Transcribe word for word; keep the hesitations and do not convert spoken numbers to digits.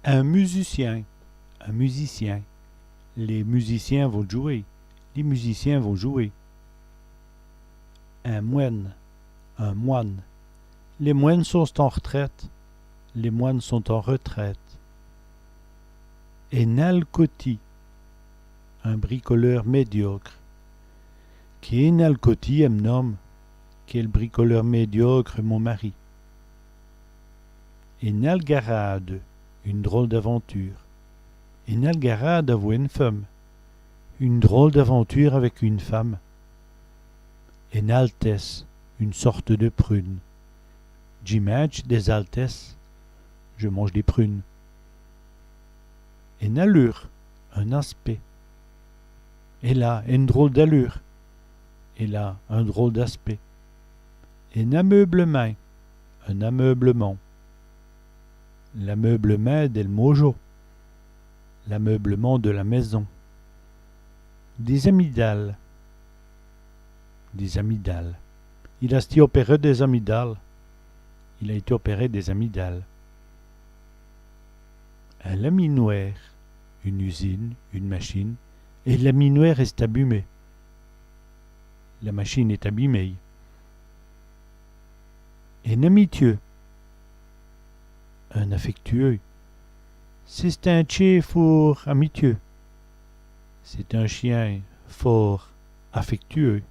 Un musicien, un musicien. Lès musiciens vont djouwer. Les musiciens vont jouer. Un mwène, un moine. Lès mwènes sont en r'traîte. Les moines sont en retraite. In-alcotî, un bricoleur médiocre. Qué in-alcotî èm' n-ome, quel bricoleur médiocre mon mari. Ène algarâde, une drôle d'aventure. Ène algarâde avou ène feume, une drôle d'aventure avec une femme. Ène altèsse, une sorte de prune. Dji mindje dès-altèsses, je mange des prunes. Ène alure, un aspect. Èle a ène drôle d'alure. Elle a un drôle d'aspect. In-ameûblemint, un ameublement. L'ameublemint dèl môjo, l'ameublement de la maison. Dès-amidales, des amygdales. Il a stî opèré dès-amygdales. Il a été opéré des amygdales. In laminwêre, une usine, une machine. Èl laminwêre èst abimé. La machine est abîmée. In-amitieu, un affectueux. C'è-st-in tchén fôrt amitieu. C'est un chien fort affectueux.